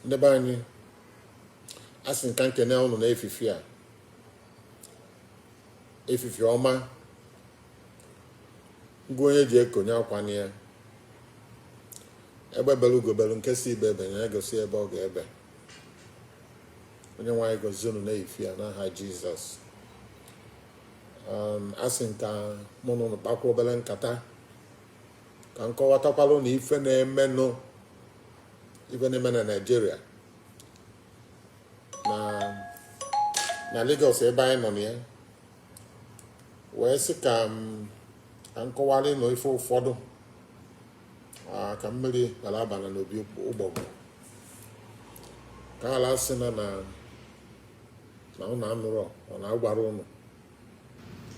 Ndị be anyị, a sị m ka m kene ụnụ n'efifie a, efifie ọma. Ngwa, onye ji ekonye akwa na ya. Egbe belu ugo belu, nke sị ibe ebena, ya gosi ebe ọ ga-ebe. Onye nwe anyị gọzie unu n'efifie a n'aha Jizọs. A sị m ka mụ na unu kpakwa obere nkata, ka m kọwatakwara unu ife na-emenụ, ife na-eme na Naịjirịa na Lagos ebe anyị nọ na ya, wee sị ka m kọwara unu ife ụfọdụ, ka mmiri ghara abana n'obi ụgbọgụ, ka ala sị na na na ụnụ anụrọ ọ na-agwara ụnụ.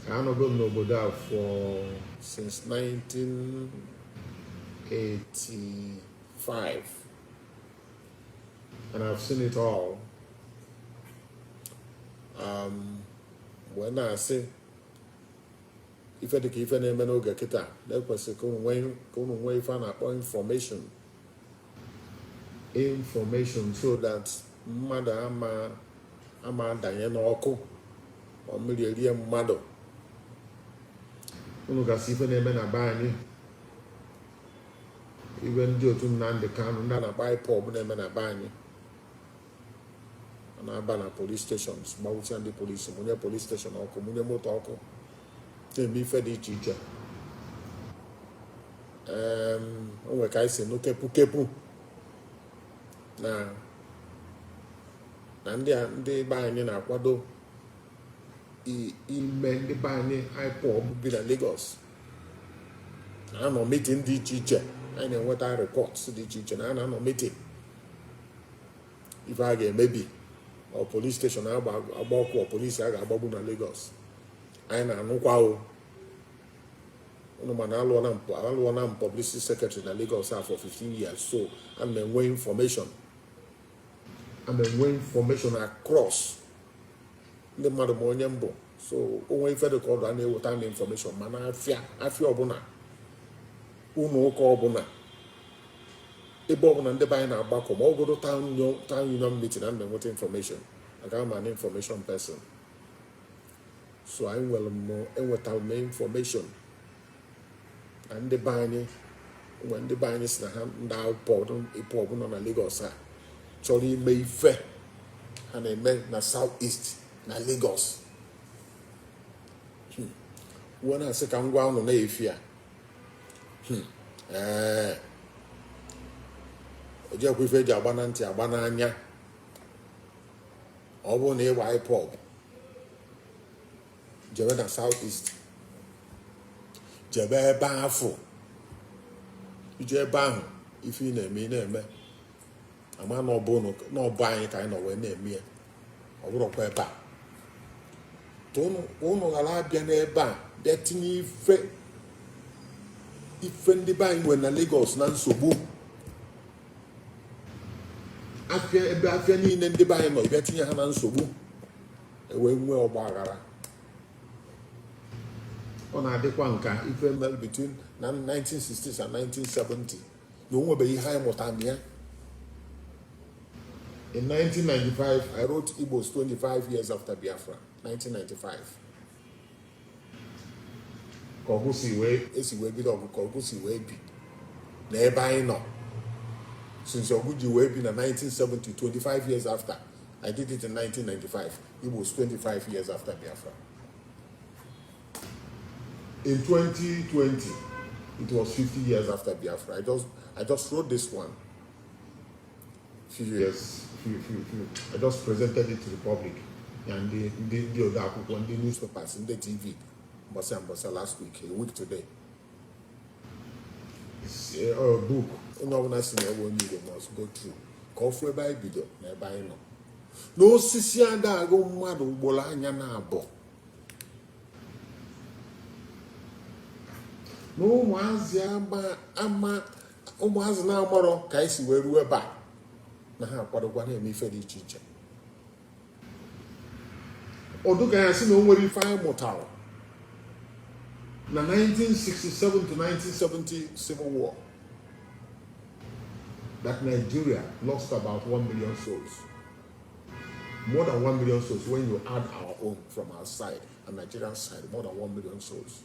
Anọgo m n'obodo a for since 1985 and I've seen it all. Wee na-asị ife dịka ife na-eme n'oge kịta na-ekwesị ka unu nwee ife a na-akpọ information, information, so that mmadụ ama ama adanye n'ọkụ ma mmiri erie mmadụ. Unu gasị ife na-eme na be anyị, ibe ndị otu Nnamdi Kanu, ndị a na-akpọ IPOB, na-eme na be anyị. A na-aba na police stations, gbawụsịa ndị polisi, mụnye police station ọkụ, mụnye moto ọkụ, na-eme ife dị iche iche. O nwere ka anyị si nụ kepu kepu na ndị be anyị na-akwado ime ndị be anyị IPOB bi na Lagos na-anọ meeting dị iche iche. Anyị na-enweta reports dị iche iche na a na-anọ meeting ife a ga-emebi, ọ police station agba agba ọkụ, ọ polisi a ga-agbagbu na Lagos. Anyị na-anụkwa o unu mana alụọ na m publicity secretary na Lagos a for 15 years, so ana m enwe information, ana m enwe information across ndị mmadụ ma onye mbụ. So onwe ife dị ka ọdụ a na-eweta m information, ma na afịa, afịa ọbụla, ụlọ ụka ọbụla, ebe ọbụla ndị be anyị na-agbakọ, ma ọ bụrụ town union meeting, ana m enweta information maka ama an information person. So anyị nwere m, enwetara m information na ndị be anyị nwe, ndị be anyị si na ha ndị IPOB nọ na Lagos a chọrọ ime ife ha na-eme na South East na Lagos. Wee na-asị ka m gwa unu na-efi a, ee, ojekwa ife eji agba na ntị agba n'anya. Ọ bụrụ na ịgba IPOB jebe na South East, jebe ebe afọ ije ebe ahụ, ife ị na-eme, ị na-eme ama na ọbụ anyị ka anyị nọ wee na-eme ya. Ọ bụrụkwa ebe a ụnụ ghara abịa n'ebe a bịa tinye ife ndị be anyị nwere na Lagos na nsogbu. Afịa, ebe afịa niile ndị be anyị nọ, bịa tinye ha na nsogbu, ewee nwee ọgba aghara. Ọ na-adịkwa nka ife mere between na 1960s and 1970 na o nwebeghị ihe anyị mụtara na ya. In 1995 I wrote Igbos 25 Years After Biafra, 1995, ka ọgụ si wee esi wee bido ọgụ, ka ọgụ si wee bi na ebe anyị nọ since ọgụ ji wee bi na 1970, 25 years after. I did it in 1995, Igbos 25 Years After Biafra. In 2020 it was 50 years after Biafra. I just wrote this one few years few few few I just presented it to the public ya, ndị ode akwụkwọ, ndị newspapers, ndị TV, mbọsị last week, a week today. It's a book onye ọbụla si na ewe onye Igbo must go through, ka ọ fụ ebe anyị bido na ebe anyị nọ. N'osisi ada agụ mmadụ ugboro anya na abụọ na ụmụazị ama ụmụazị na-amarọ ka anyị si wee ruo ebe a, na ha akwadokwa na-eme ife dị iche iche. Ọdụka ya sị na o nwere ife anyị mụtara na 1967 to 1970 civil war. that Nigeria lost about 1 million souls. More than 1 million souls when you add our own from our side and Nigerian side, more than 1 million souls.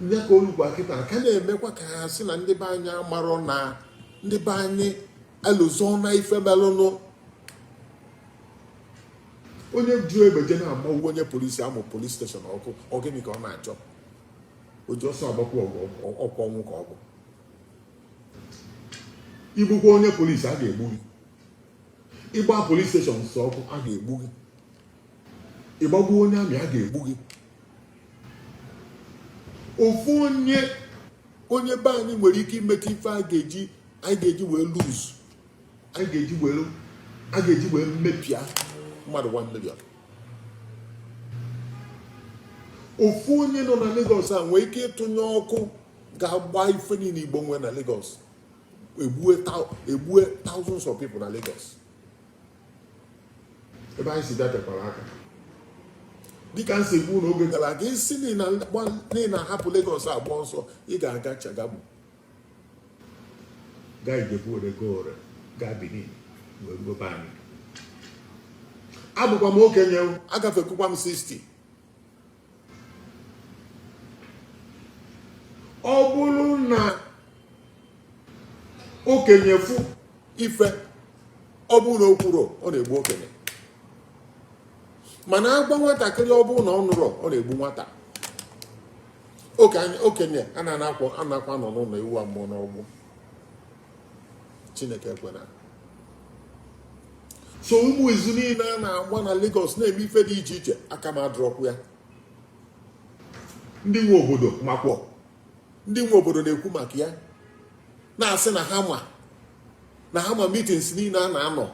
Ndị ka olugbo kịta ka na-emekwa ka ha sị na ndị be anyị amarọ na ndị be anyị elụzọ na ife melụnụ. Onye ju egbe je na-agbagbu onye polisi, amụ police station ọkụ, ọ gịnị ka ọ na-achọ? O ji ọsọ agbakwu ọgụ, ọkwa ọnwụ ka ọ bụ. Igbukwa onye polisi, a ga-egbu gị. Ịgba police station nsọ ọkụ, a ga-egbu gị. Ịgbagbu onye army, a ga-egbu gị. Ofu onye, onye be anyị nwere ike imeta ife a ga-eji, anyị ga-eji wee lose, anyị ga-eji wee, a ga-eji wee mepịa mmadụ 1 million. Ofu onye nọ na Lagos a nwee ike ịtụnye ọkụ ga-agba ife niile Igbo nwee na Lagos, egbue thousands of people na Lagos. Ebe anyị si datekwara aka, dịka m si kwu n'oge gara aga, isi n'ihi na hapụ Lagos agba ọsọ, ị ga-aga Shagamu, gaa Ijebu Ode, gaa Ore, gaa Benin, wee ruo be anyị. Abụkwa m okenye, agafekwukwa m 60. Ọ bụrụ na okenye fụ ife, ọ bụrụ na o kwuro, ọ na-egbu okenye. Mana agwa nwatakịrị, ọ bụrụ na ọ nụrọ, ọ na-egbu nwata. Okenye a na-anakwa anakwa nọ n'ụlọ ewu amụọ n'ọgbụ. Chineke ekwena. So ụmụ izu niile a na-agba na Lagos na-eme ife dị iche iche, aka m adụrọkwu ya. Ndị nwe obodo makwọ, ndị nwe obodo na-ekwu maka ya, na-asị na ha ma, na ha ma meetings niile a na-anọ.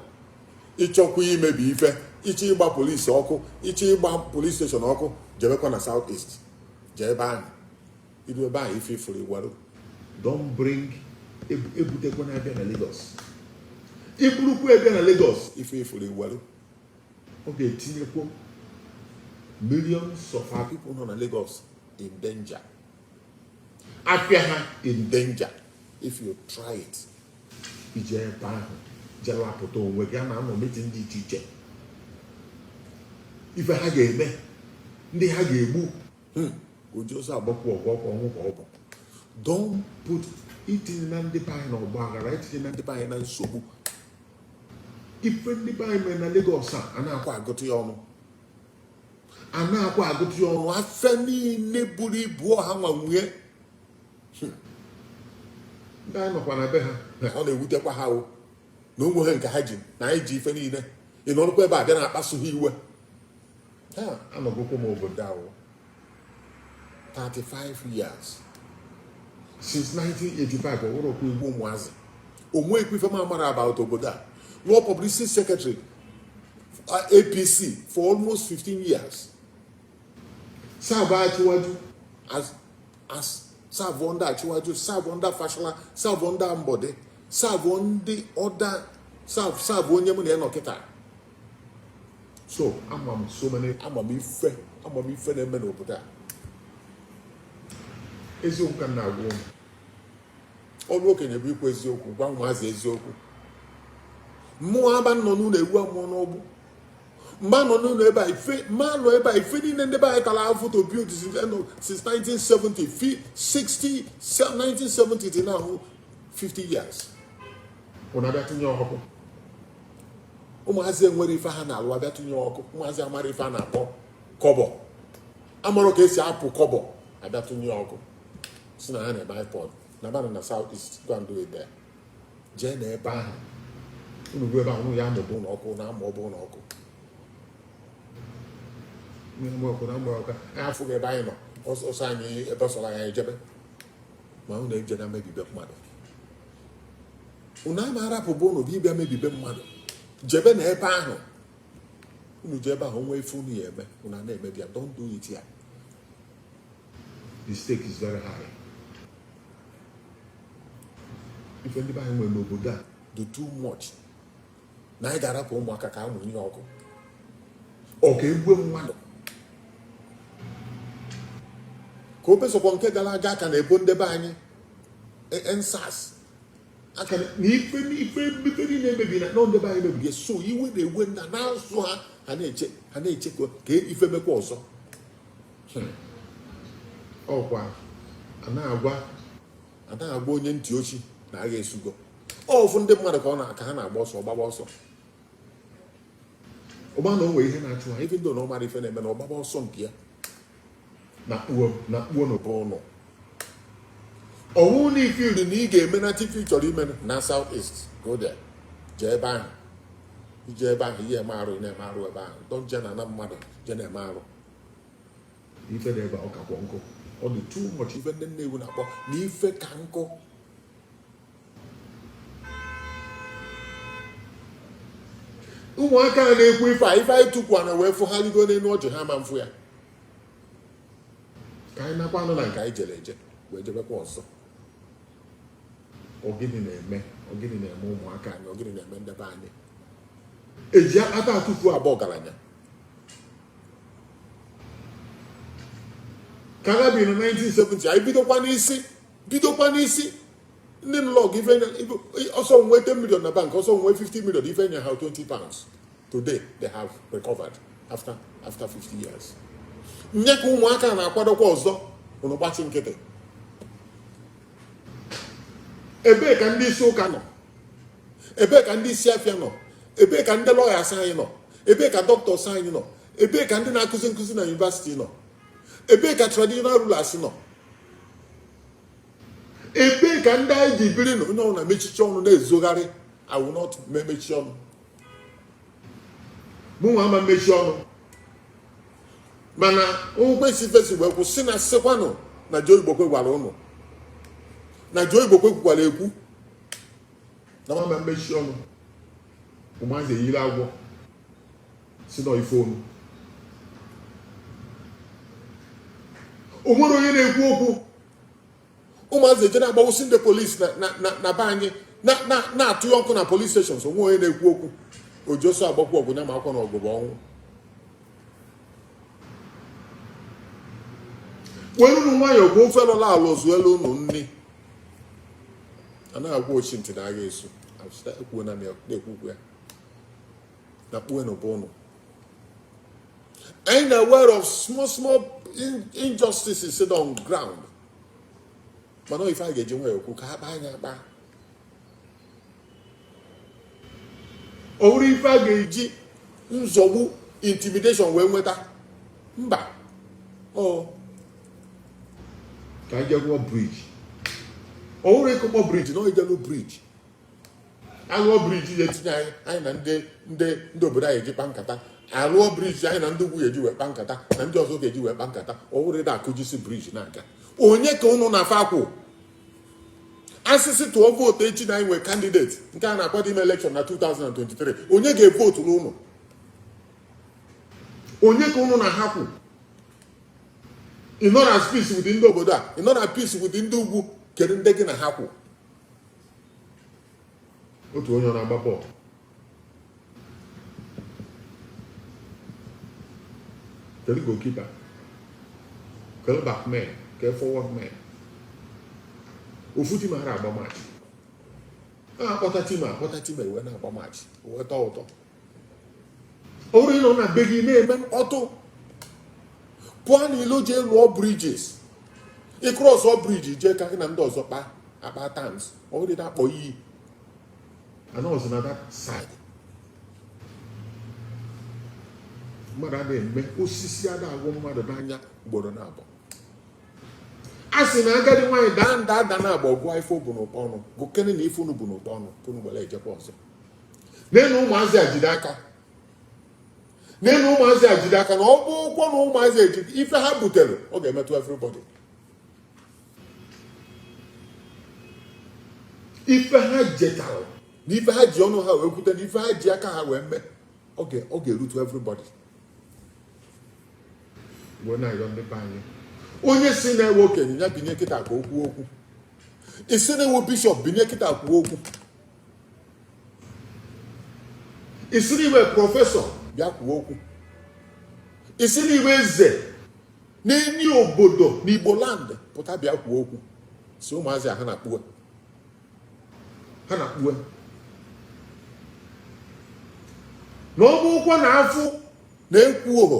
Ịchọkwa imebi ife, ịchọ ịgba polisi ọkụ, ịchọ ịgba police station ọkụ, jebekwa na South East, jee ebe ahụ. Iru ebe ahụ, ife ifuru igwarụ. Don't bring, ebutekwa na-abịa na Lagos. Iburukwa ebịa na Lagos, ife ifuru igwarụ. Ọ ga-etinyekwu millions of our people nọ na Lagos in danger, afịa ha in danger. If you try it, ije ebe ahụ jee lapụta onwe gị. A na-anọ meeting dị iche iche, ife ha ga-eme, ndị ha ga-egbu. Oji ọsọ agbakwu ọgụ, ọkwa ọnwụ ka ọ bụ. Don't put, itinye na ndị be anyị na ọgba aghara, itinye na ndị be anyị na nsogbu. Ife ndị be anyị mere na Lagos a, a na-akwa agụtụ ya ọnụ, a na-akwa agụtụ ya ọnụ. Afịa niile buru ibu ọha nwa nwunye ndị anyị nọkwa na be ha, ọ na-ewutekwa ha o na onwe ha nke ha ji na anyị ji ife niile. Ị nọrọkwa ebe a bịa na-akpasu ha iwe. Ha anọgokwa m obodo ahụ 35 years, since 1985. Ọ wụrụkwa igwe ụmụazị onwe ekwe ife m amara about obodo a. Lụọ publicity secretary APC for almost 15 years, serve Asiwaju as serve under Asiwaju, serve under Fashola, serve under Ambode, serve ndị ọda, serve onye mụ na ya nọ kịta. So ama m so many, ama m ife, ama m ife na-eme n'obodo a. Eziokwu ka m na-agwa ụmụ. Ọrụ okenye bụ ikwu eziokwu, gwa ụmụazị eziokwu. Mmụọ aba nọ n'ụlọ ewu amụọ n'ọgbụ. Mgbe a nọ n'ụlọ ebe a, ife mma nọ ebe a, ife niile ndị be anyị tara afụ to build since 1970, 60, 1970 till now, 50 years, ụnụ abịa tụnye ọkụ. Ụmụazị enwere ife ha na-alụ, abịa tụnye ọkụ. Ụmụazị amara ife a na-akpọ kọbọ, amarọ ka esi apụ kọbọ, abịa tụnye ọkụ, si na ha na-eme IPOB na banụ na South East. Go and do it there. Jee na ebe ahụ unu ruo ebe ahụ, unu ya amụba ụlọ ọkụ na ama ọbụ ụlọ ọkụ ọkụ na ama ọkụ. Anyị afụghị ebe anyị nọ ọsọ anyị, ebe sọrọ anyị ejebe. Ma unu eje na mebibe mmadụ, unu ama arapụba unu bụ ịbịa mebibe mmadụ. Jebe na ebe ahụ unu jee ebe ahụ, nwee ife unu ya eme, unu a na-emebi ya. Don't do it here. The stake is very high. Ife ndị be anyị nwere n'obodo a do too much na anyị ga-arapụ ụmụaka ka amụ ihe ọkụ, ọ ka egbue mmadụ, ka o besokwa nke gara aga ka na-ebo ndị be anyị EndSARS. Aka na ife ife ife niile emebi na ndị be anyị mebiri. So iwe na-ewe nna na-asụ ha, ha na-eche, ha na-eche ka ife mekwa ọzọ. Ọkwa a na-agwa a na-agwa onye ntị ochi na agha esugo. Ofu ndị mmadụ ka ọ na ka ha na-agba ọsọ, gbaba ọsọ ọgba na o nwere ihe na-achụ ha. Ife ndị na ọ mara ife na-eme na ọgbaba ọsọ nke ya na kpuo na kpuo n'ụba ụlọ ọwụ na ife iri na ị ga-eme na ife ị chọrọ ime na South East, go there, jee ebe ahụ, ije ebe ahụ ihe eme arụ, na-eme arụ ebe ahụ. Don't je na ana mmadụ je na-eme arụ. Ife dị ebe ọ kakwa nkụ, ọ dị too much. Ife ndị Nnewi na-akpọ na ife ka nkụ. Ụmụaka a na-ekwu ife a, ife anyị tukwu na wee fụ ha ligo n'elu ọjị, ha ma mfụ ya. Ka anyị nakwa anụ na nke anyị jere eje wee jebekwa ọzọ. Ọ gịnị na-eme? Ọ gịnị na-eme ụmụaka anyị? Ọ gịnị na-eme ndị be anyị eji akpata atụfu agba ọgaranya ka agha bi na 1970? Anyị bidokwa n'isi, bidokwa n'isi. Ndị nlọg ife ọsọ nwee 10 million na bank, ọsọ nwee 50 million, ife nye ha £20. Today they have recovered after 50 years. Nye ka ụmụaka na-akwadokwa ọzọ, ụnụ gbachi nkịtị. Ebee ka ndị isi ụka nọ? Ebee ka ndị isi afịa nọ? Ebee ka ndị lawyers anyị nọ? Ebee ka doctors anyị nọ? Ebee ka ndị na-akụzi nkụzi na university nọ? Ebee ka traditional rulers nọ? Ebee ka ndị anyị ji biri nọ? Onye ọbụla mechichi ọnụ na-ezogharị. I will not memechi ọnụ. Mụ nwa ama mmechi ọnụ, mana mkpesi fesi wee kwụsị na sịkwanụ na Joe Igbokwe gwara ụnụ na Joe Igbokwe kwukwara ekwu na mama mmechi ọnụ. Ụmụazị eyiri agwọ si nọ ife onu. O nwere onye na-ekwu okwu. Ụmụazị eje na-agbawụsị ndị polisi na be anyị, na-atụ ya ọkụ na police stations. Onwe onye na-ekwu okwu. Ojoso agbakwu ọgụ ya ma akwa na ọgụ bụ ọnwụ. Were unu nwayọọ gwa ofe lọla ala ozuelu unu nni. A na-agwa ochi ntị na agha esu ekwuo na na-ekwukwu ya na kpuo n'ụba ụnụ. Anyị na aware of small small injustices sit on ground, mana ife a ga-eji nwayọọ kwu ka akpa anya akpa. Ọ bụrụ ife a ga-eji nzọgbu, intimidation wee nweta, mba. Ọ ka anyị jee rụọ bridge. Ọ bụrụ ịkụkpọ bridge na ijelu bridge, alụọ bridge ya etinye anyị, anyị na ndị obodo anyị eji kpa nkata. Alụọ bridge, anyị na ndị ugwu ga-eji wee kpa nkata, na ndị ọzọ ga-eji wee kpa nkata. Ọ bụrụ ịda akụjisi bridge na-aga, onye ka ụnụ na-afa akwụ asịsị tụọ vootu echi na anyị nwee candidate nke a na-akwado ime election na 2023? Onye ga-evotu n'ụlọ? Onye ka ụnụ na-ahapụ? Ị nọ na peace with ndị obodo a, ị nọ na peace with ndị ugwu, kedu ndị gị na ha kwụ? Otu onye ọ na-agba bọọlụ, kedu goalkeeper, kedu backman, kedu forward man? Ofu team ara agba match, a akpọta team, akpọta team wee na-agba match wee tọọ ụtọ. Ọ bụrụ ịnọ na be gị na-eme mkpọtụ, pụọ n'ilo jee lụọ bridges, ị cross bridge jee ka gị na ndị ọzọ kpaa akpa terms. Ọ bụrụ na-akpọ iyi anọzi na that side, mmadụ adịghị eme osisi ada agwụ mmadụ n'anya ugboro na abụọ. A sị na agadi nwaanyị daa nda ada na agba gụọ ife bụ n'ụkpọ ọnụ gụkene na ife unu bụ n'ụkpọ ọnụ unu gbara ejekwa ọzọ. N'elu ụmụazị a jide aka, n'elu ụmụazị a jide aka, na ọ bụ ụkwụ na ụmụazị ejide ife ha butere, ọ ga-emetụ everybody. Ife ha jetara na ife ha ji ọnụ ha wee kwute na ife ha ji aka ha wee mee, ọ ga-erutu everybody. Wee na-ayọ ndị be anyị, onye si na-ewe okenye ya binye kịta ka o kwuo okwu. Isi na-ewe bishọp binye kịta kwuo okwu. Isi na iwe professor bịa kwuo okwu. Isi na iwe eze n'enyi obodo n'Igbo land pụta bịa kwuo okwu, si ụmụazị ha na-akpụ Ha na-akpue na ọ bụkwa na afụ na-ekwu oho,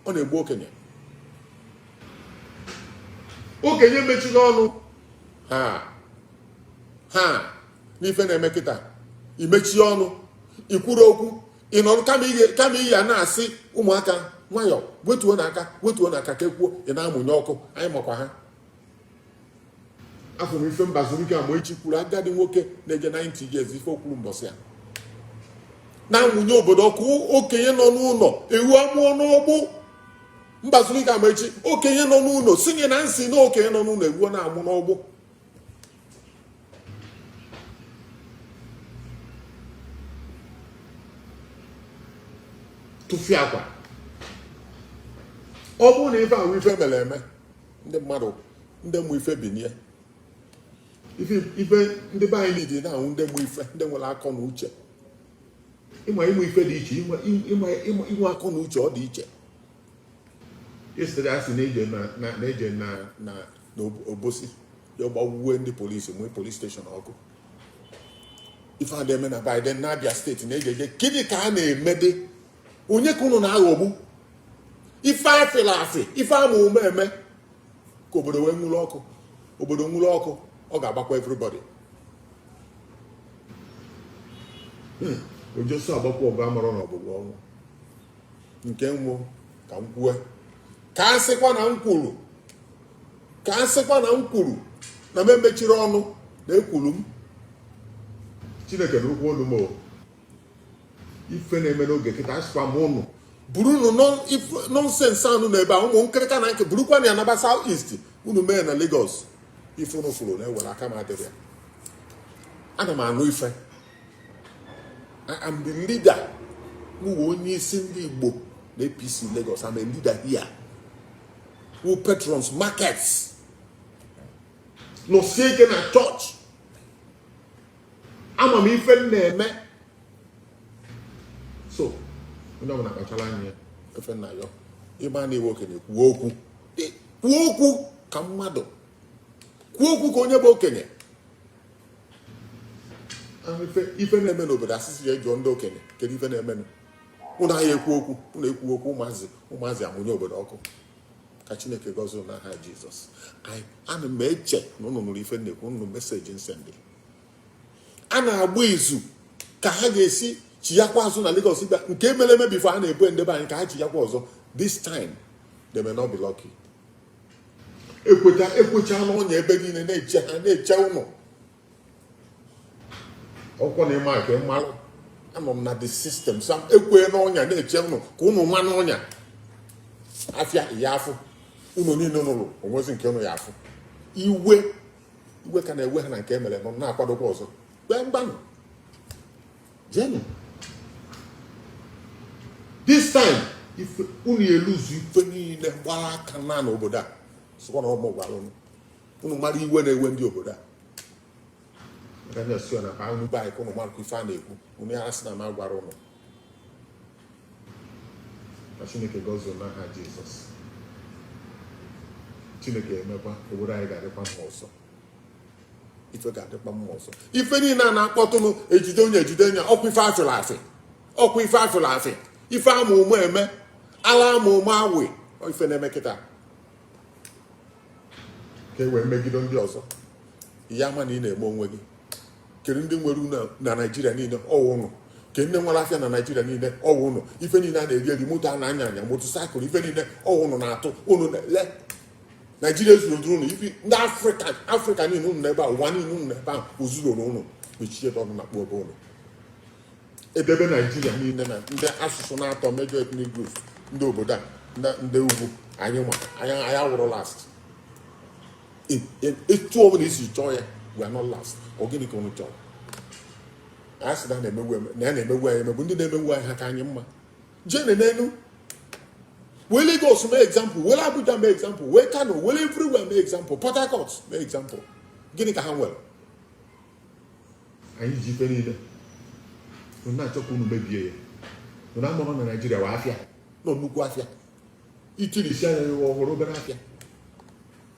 ọ na-egbu okenye. Okenye mechiri ọnụ ha ha n'ife na-eme kịta, imechi ọnụ, ikwuru okwu, ị nọrọ kama ị ya na-asị ụmụaka nwayọ, wetuo n'aka, wetuo n'aka ka ekwuo, ị na-amụnye ọkụ. Anyị makwa ha. Afụ m ife Mbazulike Amaechi kwuru, agadi nwoke na-eje 90 years, ife o kwuru mbọsị a na-amụnye obodo ọkụ. Okenye nọ n'ụlọ, ewu amụọ n'ọgbụ. Mbazulike Amaechi, okenye nọ n'ụlọ, sinye na nsị na okenye nọ n'ụlọ, ewu na-amụ n'ọgbụ. Tụfịakwa, ọ bụrụ na ife ahụ ife mere eme, ndị mmadụ, ndị mụ ife binie ife ndị be anyị dị na-ahụ, ndị mụ ife, ndị nwere akọ na uche. Ịma ịmụ ife dị iche, inwe akọ na uche ọ dị iche. Yesterday, a sị na-eje na-eje na na na Obosi ya gbawuwe ndị polisi nwee police station ọkụ. Ife a na-eme na Biden na Abia steeti na-ejeje, gịnị ka a na-emede? Onye ka unu na-aghọgbu? Ife afịla afị, ife ama ume eme ka obodo wee nwụrụ ọkụ. Obodo nwụrụ ọkụ, ọ ga-agbakwa everybody. Ojoso agbakwa ọgụ amarọ na ọgbụgbụ ọnwụ nke nwụ. Ka m kwue, ka a sịkwa na m kwuru, ka a sịkwa na m kwuru na m emechiri ọnụ na ekwuru m. Chineke nụrụkwa olu m o. Ife na-eme n'oge kịta, asịkwa m ụnụ burunu nonsense anụ na ebe a, ụmụ nkịrịka na nke burukwa na ya naba South East. Unu mee na Lagos ife unu fụrụ na-ewere aka m adịrị ya. Ana m anụ ife. I am the leader. Mụ wụ onye isi ndị Igbo na APC Lagos. I'm a leader here who patrons markets, nọsie ike na church. Ama m ife m na-eme. So onye ọbụla kpachara anya ya. Efe nna ya ịgba na-ewe okenye, kwuo okwu, kwuo okwu ka mmadụ, kwuo okwu ka onye bụ okenye. Ife na-eme n'obodo, asịsị ya jụọ ndị okenye, kedu ife na-emenụ? Ụnụ ahịa ekwu okwu, ụnụ ekwu okwu, ụmụazị ụmụazị amụnye obodo ọkụ. Ka Chineke gọzie n'aha Jizọs. Ana m eche na ụnụ nụrụ ife na-ekwu, ụnụ message nsendị. A na-agba izu ka ha ga-esi chiyakwa azụ na Lagos bịa nke mere eme before a na-ebu ndebe anyị ka ha chiyakwa ọzọ. This time they may not be lucky. Ekweta ekwechala ọnya ebe niile na-eche ha, na-eche ụnụ ọkwọ na ịma nke mmalụ. Anọ m na the system sam ekwe n'ọnya na-eche ụnụ ka ụnụ nwa n'ọnya afịa ya afụ ụnụ niile nụrụ onwezi nke ụnụ ya afụ. Iwe iwe ka na-ewe ha na nke emere nọ na-akwadokwa ọzọ. Kpee mgbanụ jenu. This time ife unu eluzu ife niile gbara aka na n'obodo a, sịkwa na ụmụ gwara unu, unu mara iwe na-ewe ndị obodo a. Maka ndị ọsị na ba unu be anyị ka unu marakwa ife a na-ekwu. Unu ya asị na m agwara unu. Ka Chineke gọzie n'aha Jizọs. Chineke emekwa obodo anyị ga-adịkwa mma ọzọ, ife ga-adịkwa mma ọzọ. Ife niile a na-akpọtụnụ, ejide onye, ejide onye, ọkwa ife afịrị afị, ọkwa ife afịrị afị, ife ama ụmụ eme ala ama ụmụ awị, ife na-eme kịta ka e wee megide ndị ọzọ. Ya ama na ị na-eme onwe gị. Kedu ndị nwere unu na Naịjirịa niile? Ọwụ ụnụ. Ke ndị nwere afịa na Naịjirịa niile? Ọwụ ụnụ. Ife niile a na-eri eri, moto a na-anya anya, motorcycle, ife niile, ọwụ ụnụ na-atụ ụnụ le Naijiria ezuru ụnụ. Ife ndị Afrịka, Afrịka niile ụnụ n'ebe a, ụwa niile ụnụ n'ebe ahụ, ozuru ụnụ mechie ọnụ na kpụ ebe ụnụ edebe Naijiria niile na ndị asụsụ na-atọ major ethnic groups ndị obodo a, ndị ugwu anyị nwa anyị anyị awụrụ last. Etu ọbụla isi chọọ ya, we are not last. Ọ gịnị ka unu chọrọ? A sị na a na-emegbu na ya na-emegbu anyị emegbu. Ndị na-emegbu anyị ha ka anyị mma. Jee n'elu wee Lagos mee example, wee Abuja mee example, wee Kano, wee everywhere mee example, Port Harcourt mee example. Gịnị ka ha nwere? Anyị ji ife niile. Unu na-achọ ka unu mebie ya. Unu amụrụ na Naijiria wa afịa nọ nnukwu afịa itirisi anya ya ọhụrụ obere afịa.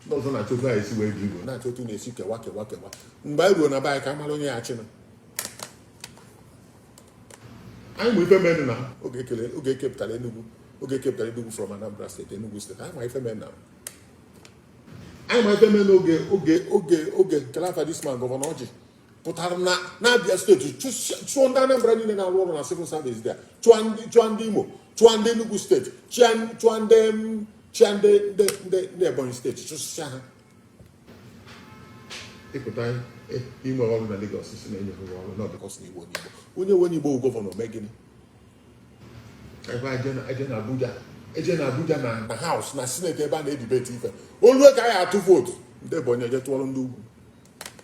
Ndị ọzọ na-achọ otu anyị esi wee dị Igbo, na-achọ otu na-esi kewa kewa kewa. Mgbe anyị ruo na be anyị, ka a mara onye ya achịna anyị. Ma ife menụ na oge ekele, oge ekepụtara Enugu, oge ekepụtara Enugu from Anambra State, Enugu State. Anyị ma ife menụ na anyị ma ife menụ oge oge oge oge nkele this man, Governor Orji, pụtara na n'Abia State, chụọ ndị Anambra niile na-arụ ọrụ na civil service there, chụọ ndị Imo, chụọ ndị Enugu State, chụọ ndị chịa ndị Ebonyi State, chụsịa ha. Ịpụta inwe ọrụ na Lagos, si na enye ha ọrụ na because na Igbo n'Igbo onye nwe Igbo governor mee gịnị? Ebe eje na Abuja, eje na Abuja, na House, na Senate, ebe a na-edebate ife olue ka anyị atụ vote, ndị Ebonyi eje tụọrọ ndị ugwu.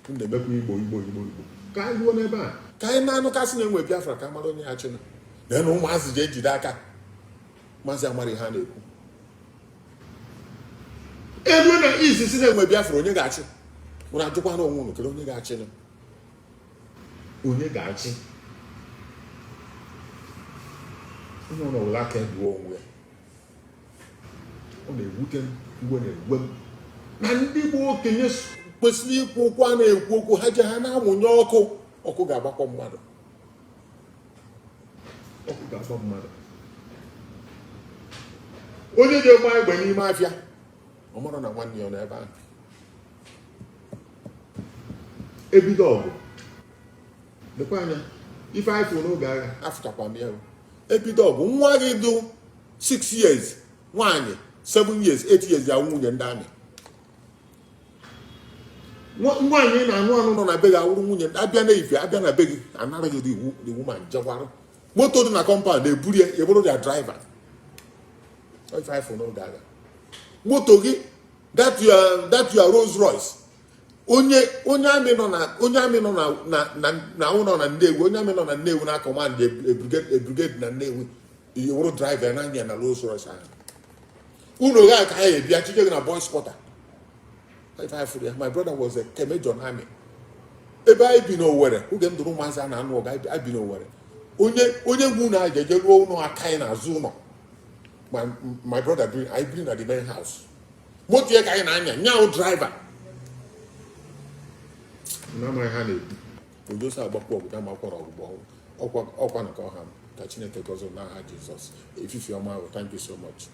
Ndị na-emekwa Igbo, Igbo, Igbo, Igbo. Ka anyị ruo n'ebe a, ka anyị na-anụkasị na-enwe Biafra, ka mara onye ha chịna na ụmụazị ji ejide aka. Maazị amara ihe a na-ekwu elu na izi si na-enwe Biafra, onye ga-achị? Ụrụ ajụkwa na onwe unu, kedu onye ga-achị? Na onye ga-achị? Onye ọ nọwụla aka eduo onwe ya. Ọ na-ewute m, iwe na-ewe m na ndị bụ okenye kwesịrị ikwu okwu a na-ekwu okwu ha ji ha na-amụnye ọkụ. Ọkụ ga-agbakọ mmadụ, ọkụ ga-agba mmadụ. Onye ga-egba egbe n'ime afịa, ọ mara na nwanne ya nọ ebe ahụ ebido ọgụ. Lekwa anya ife anyị fụrụ n'oge agha, afụchakwa m ya. Ebido ọgụ, nwa gị dụ 6 years, nwaanyị 7 years, 8 years, ya nwunye ndị army. Nwaanyị na-anụ anụ nọ na be gị awụrụ nwunye. Abịa na ife abịa na be gị, anara gị the woman, jekwara moto dị na compound eburu ya, eburu ya driver. Ife anyị fụrụ n'oge agha, moto gị, that your Rolls Royce, onye army nọ na onye army nọ na ụlọ na Nnewi, onye army nọ na Nnewi na command a brigade na Nnewi, iwuru driver na anya na Rolls Royce ahụ. Unu gha ka ha ebia chije gị na boys quarter. Ife anyị fụrụ ya. My brother was a major na army. Ebe anyị bi n'Owerri oge m dụrụ ụmụazị a na-anụ ọgụ, anyị bi n'Owerri. Onye nwe ụlọ anyị ga-eje ruo ụlọ aka anyị n'azụ ụlọ. My brother biri, anyị biri na the main house. Moto ya ka anyị na-anya, nyaụ driver na-amaghị ha na-ekwu ojosi agbakwa ọgụ ya ma akwara ọgbụgbọ ọkwa na ka ọha m. Ka Chineke gọzie n'aha Jizọs. Efifi ọma ahụ. Thank you so much.